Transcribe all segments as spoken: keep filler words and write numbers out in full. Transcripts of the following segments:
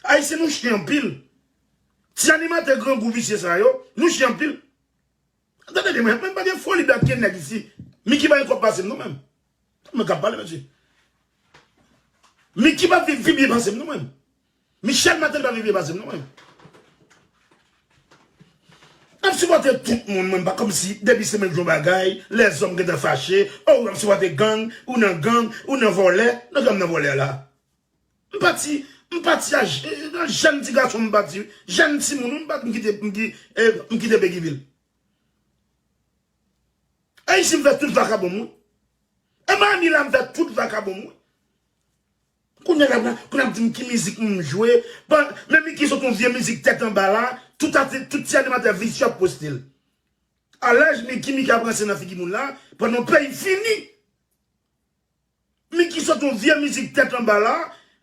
Ayisyen nou chen anpil. Ti animatè grangou visye sa yo, nou chen anpil. Tande byen, mwen, mwen pa gen foli bèt ke nèg isi. Miki pa gen kòb pase m non menm. Mwen k ap pale, mesye. Miki pa viv pi byen pase m non menm. Michel Martelly pa viv byen pase m non menm. N ap sipòte tout moun, mwen pa kòmsi depi se mwen k jwenn bagay, lèzòm gentan fache, oh, w ap sipòte gang, ou nan gang, ou nan vòlè, nan gang nan vòlè la. M pati, m pati a j-, nan jèn ti gason m pati, jèn timoun, m pati, m kite, m ki-, eh, m kite Peguiville. E isi m fè tout vakabon m wi. E Miami la m fè tout vakabon m wi. Kounye a la, kounye a m di m ki mizik m jwe. Bon, men Miki sot yon vye mizik tèt anba la, tout ati-, tout ti animatè visye ap poste l. Alèz Miki, Miki ap ranse nan figi moun la, pandan yon peyi fini. Miki sot yon vye mizik tèt anba la,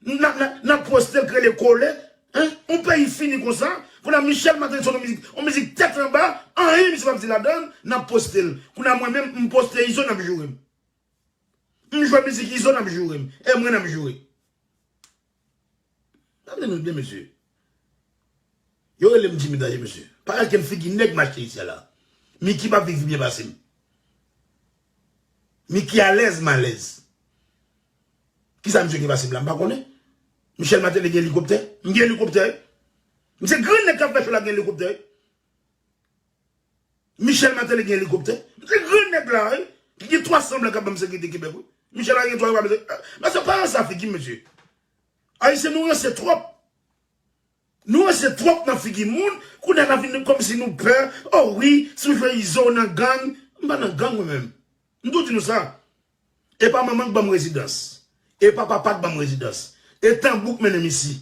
n ap, n ap, n ap poste l k rele kole. Hein? Yon peyi fini konsa. Kounye a Michel Martelly sot yon mizik, yon mizik tèt anba, anyen misye p ap di ladan l, n ap poste l. Kounye a mwen menm, m poste Izo, n ap joure m. M jwe mizik Izo, n ap joure m. E mwen, n ap joure. Tande nou byen, mesye. Yo rele m Jimmy Danje, mesye. Pa gen figi nèg mache isi a la. Miki pa viv byen pase m. Miki alèz, m alèz. Kisa misye gen pase m la? M pa konnen. Michel Martelly gen elikoptè? M gen elikoptè. M se gran nèg k ap fè cho la gen elikoptè. Michel Martelly gen elikoptè. M se gran nèg la, wi. Ki gen twa san blan k ap ban m sekirite Kebèk, wi. Michel Martelly gen twa san blan. Mesye, pa ranse figi m, mesye. Ayisyen, nou ranse twòp. Nou ranse twòp nan figi moun. Kounye a n ap vin kòmsi nou pè. Oh wi, si w jwe Izo, w nan gang. M pa nan gang, mwen menm. M tou di nou sa. E pa manman k ban m rezidans. E pa papa k ban m rezidans. E tanbou k mennen m isi.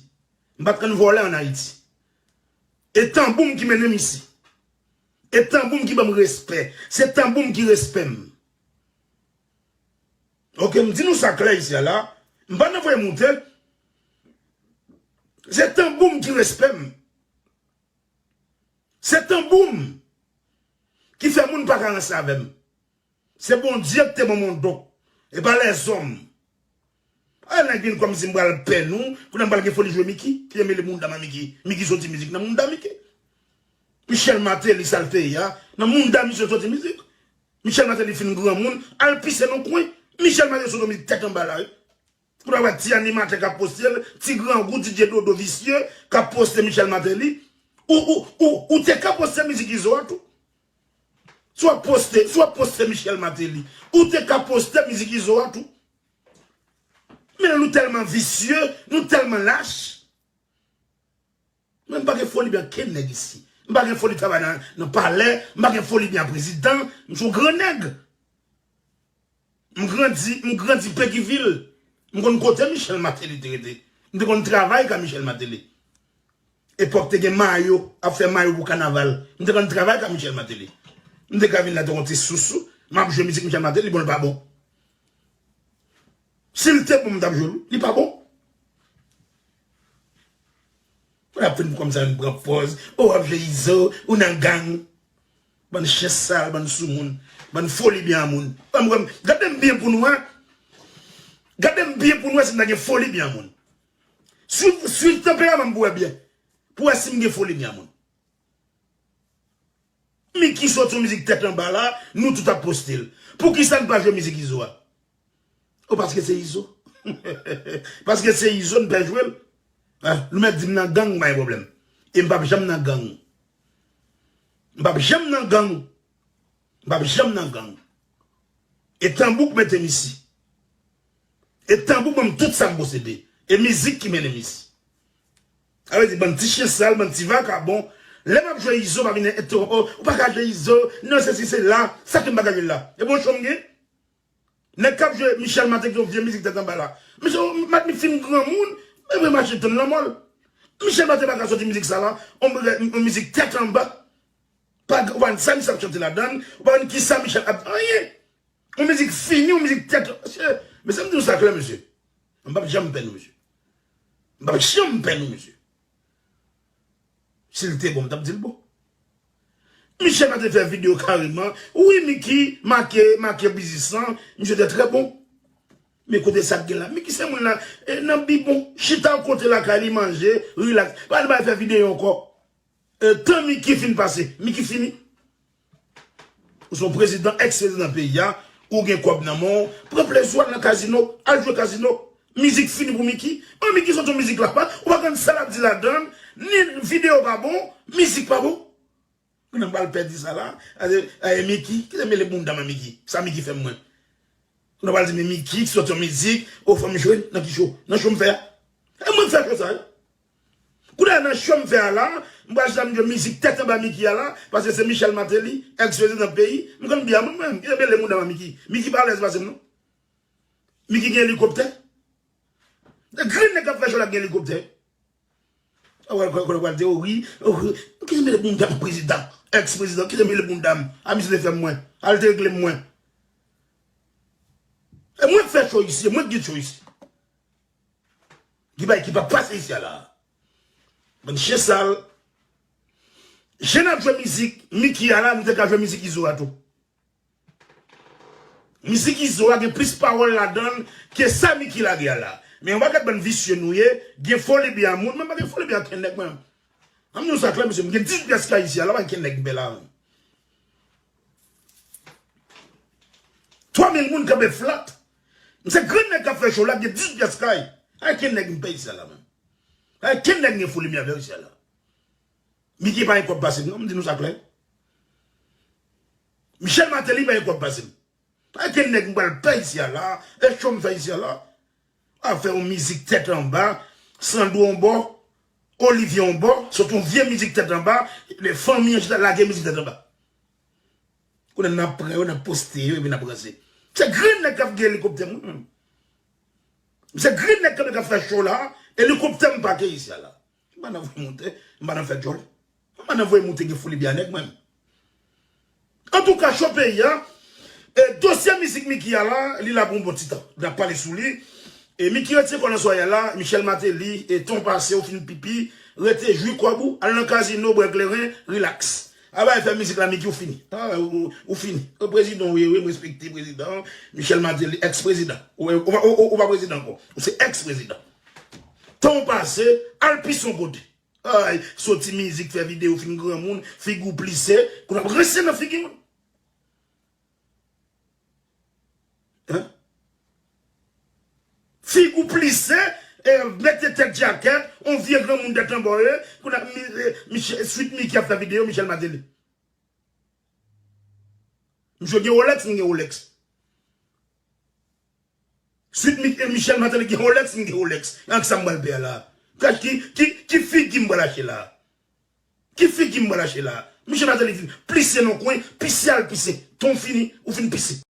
M pa t konn vòlè ann Ayiti. E tanbou m ki mennen m isi. E tanbou m ki ban m respè. Se tanbou m ki respè m. Oke, m di nou sa klè isi a la. M pa nan voye moute. Se tanbou m ki respè m. Se tanbou m ki fè moun pa ka ranse avè m. Se Bondye ki te ban m yon don. E pa lèzòm. A, nèg vin kòmsi m pral pè nou, kounye a m pral gen foli jwe Miki. Ki te mele mounda m a Miki. Miki soti mizik nan mounda Miki. Michel Martelly, sa l fè a, nan mounda misye soti mizik. Michel Martelly fin granmoun, al pise nan kwen. Michel Martelly soti mizik tèt anba la, wi. Pou ta wè ti animatè k ap poste l, ti grangou, D J Dodo visye, k ap poste Michel Martelly. Ou, ou, ou, ou te ka poste mizik Izo a tou. Si w ap poste, si w ap poste Michel Martelly, ou te ka poste mizik Izo a tou. Men nou tèlman visye, nou tèlman lach. Mwen, m pa gen foli byen kenn nèg isi. M pa gen foli travay nan, nan palè, m pa gen foli byen prezidan, m se yon gran nèg. M grandi, m grandi Peguiville. M konn kote Michel Martelly te rete. M te konn travay ka Michel Martelly. Epòk te gen mayo, ap fè mayo pou kanaval. M te konn travay ka Michel Martelly. M te ka vin la te yon ti sousou, m ap jwe mizik Michel Martelly, bon, li pa bon. Si l te bon, m t ap jwe l, li pa bon. Ou ap fin kòmsa vin pran pòz, oh, w ap jwe Izo, ou nan gang. Bann chen sal, bann soumoun, bann foli byen a moun. Bann, bann, gade m byen pou nou, hein. Gade m byen pou nou, wè si m ta gen foli byen a moun. Swiv, swiv tanperaman m pou wè byen. Pou wè si m gen foli byen a moun. Miki soti yon mizik tèt anba la, nou tout ap poste l. Poukisa n pa jwe mizik Izo a? Oh, paske se Izo. Paske se Izo, n pè jwe l. Ah, nou mèt di m nan gang, m pa gen pwoblèm. E m p ap janm nan gang. M p ap janm nan gang. M p ap janm nan gang. E tanbou k mete m isi. E tanbou ban m tout sa m posede. E mizik ki mennen m isi. Sa vle di, bann ti chen sal, bann ti vakabon. Lè m ap jwe Izo, pa vin entèwonp, oh, ou pa ka jwe Izo, non, sesi, sela. Sa k fè m pa ka jwe l la? E bon cho m gen? Nèg k ap jwe Michel Martelly, yon vye mizik tèt anba la. Misye, m, m fin granmoun, mwen vre mache tann lanmò l. Michel Martelly pa ka soti mizik sa la, yon, yon mizik tèt anba. Pa, w pa konn sa misye ap chante ladan l, w pa konn kisa Michel ap, anyen. Yon mizik fini, yon mizik tèt, mesye, mesye, m di nou sa klè, mesye. M p ap janm pè nou, mesye. M p ap janm pè nou, mesye. Si l te bon, m t ap di l bon. Michel Martelly fè videyo kareman. Wi, Miki, make, make bizisan. Misye te trè bon. Men kote sa k gen la? Miki se moun la, e, nan bibon, chita kote lakay li, manje, rilaks. Pa al bay fè videyo ankò. E, tan Miki fin pase, Miki fini. Ou se yon prezidan, eks prezidan peyi a, ou gen kòb nan men w, pran plezi w, al nan kazino, al jwe kazino. Mizik fini pou Miki. Bon, Miki sot yon mizik la, pa, ou pa konn sa l ap di ladan l, ni videyo pa bon, mizik pa bon. Kounye a m pral pèdi sa la. Aye, aye, Miki, kite mele bounda m a Miki. Sa Miki fè mwen. Kounye a m pral di, men Miki ki sòti yon mizik, o, fò m jwe nan ki show? Nan show m fè a. E mwen k fè show sa, wi. Kounye a nan show m fè a la, m pral chita m jwe mizik tèt anba Miki a la, paske se Michel Martelly, eks prezidan peyi, m konn byen mwen menm, kite mele bounda m a Miki. Miki pa alèz pase m non. Miki gen elikoptè. Grenn nèg k ap fè show la gen elikoptè. Ou wè, ou wè, ou wè, ou wè, ou wè, ou wè, kite mele bounda m prezidan, eks prezidan, kite mele bounda m, a misye te fè m mwen, al te regle m mwen. E mwen k fè show isi, e mwen k gen show isi. Gen bagay ki pa pase isi a la. Bann chen sal. Jan n ap jwe mizik Miki a la, nou te ka jwe mizik Izo a tou. Mizik Izo a gen plis pawòl ladan l ke sa Miki lage a la. Men yon bagay bann visye nou ye, gen foli byen a moun, men pa gen foli byen a kenn nèg mwen. An m di nou sa klè, mesye, m gen dizuit pyès kay isi a la, pa gen kenn nèg m pè la. Twa mil moun kanpe flat. M se grenn nèg k ap fè show la, gen dizuit pyès kay. Pa gen kenn nèg m pè isi a la, menm. Pa gen kenn nèg m gen foli byen avè l isi a la. Miki pa gen kòb pase m non, m di nou sa klè. Michel Martelly pa gen kòb pase m. Pa gen nèg m pral pè isi a la, e show m fè isi a la. A fè yon mizik tèt anba, Sandro yon bò, Olivier yon bò, sot yon vye mizik tèt anba, le fanmi an chita lage mizik tèt anba. Kounye a n ap pran yo, n ap poste yo, epi n ap ranse. Se grenn nèg k ap gen elikoptè m, wi. Se grenn nèg k ap fè show la, elikoptè m pake isi a la. M pa nan voye moute, m pa nan fè djòl. M pa nan voye moute gen foli byen a nèg mwen. Antouka, cho peyi a, e, dosye mizik Miki a la, li la pou yon bon ti tan. N ap pale sou li. E Miki retire kò l nan sware a la, Michel Martelly, e, tan w pase, ou fin pipi, rete jwi kòb ou, al nan kazino, bwè kleren, rilaks. Aba fè mizik la, Miki, ou fini. A, ou, ou fini. Ou prezidan, wi, wi, m respekte prezidan, Michel Martelly, eks prezidan. Ou, ou, ou, ou, ou pa prezidan ankò. Ou se eks prezidan. Tan w pase, al pise yon kote. Ay, soti mizik, fè videyo, fin granmoun, figi w plise, kounye a w ap rense nan figi moun. Hein? Figi w plise, e, mete tèt djakèt, on vye granmoun tèt anba w ye, kounye a, mi, e, Michel, Sweet Micky ap fè videyo, Michel Martelly. Misye gen Rolex, m gen Rolex. Sweet Mi-, e, Michel Martelly gen Rolex, m gen Rolex. Ak sa m pral pè a la. Gad ki, ki, ki figi m pral achte la. Ki figi m pral achte la. Michel Martelly fin plise nan kwen, pise al pise. Tan w fini, ou fin pise.